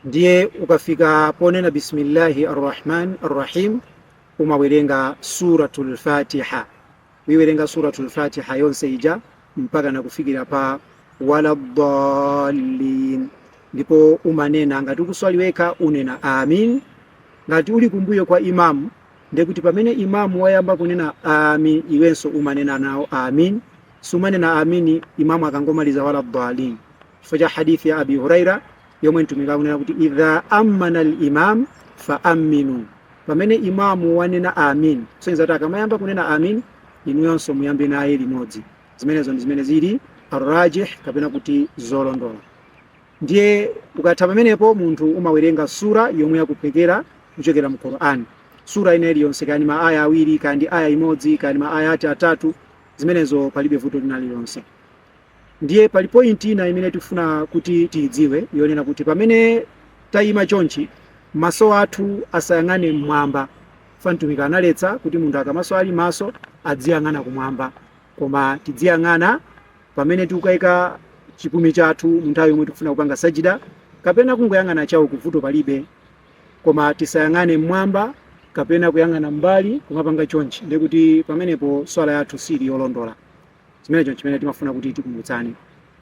Ndiye ukafika ponena bismillahi arrahman arrahim, umawerenga suratul Fatiha, uiwerenga suratul Fatiha yonse ija mpaka nakufikira pa wala ddallin. Ndipo umanena, ngati ukuswali wekha unena amin. Ngati uli kumbuyo kwa imamu, ndekuti pamene imamu wayamba kunena amin, iwenso umanena nawo amin. Sumanena amini imamu akangomaliza wala ddallin, chifukwa cha hadithi ya Abi Huraira yomwe Mtumiki akunena kuti idha amana al-imam fa aminu, pamene imamu wanena amin, kusonyeza kuti akamayamba kunena amin, inuyonso muyambe naye limodzi. Zimenezo ndi zimene zili arrajih, kapena kuti zolondola. Ndiye ukatha pamenepo, munthu umawerenga sura yomwe yakuphwekera kuchokera mu Qur'an, sura ina iliyonse, kaya ndi maaya awiri, kaya ndi aya imodzi, kaya ndi maayati atatu, zimenezo palibe vuto lina lililonse. Ndiye pali point ina imene tifuna kuti tiyidziwe, yonena kuti pamene tayima chonchi, maso athu asayang'ane mmwamba. Fa Mtumiki analetsa kuti munthu akamaswali maso adziyang'ana kumwamba, koma tidziyang'ana pamene tikukayika chipumi chathu mu nthawi yomwe tikufuna kupanga sajida, kapena kungoyang'ana chawo, kuvuto palibe, koma tisayang'ane mmwamba kapena kuyang'ana mbali kumapanga chonchi, ndikuti pamenepo swala yathu sili yolondola. Chimenecho chimene timafuna kuti tikumbutsane.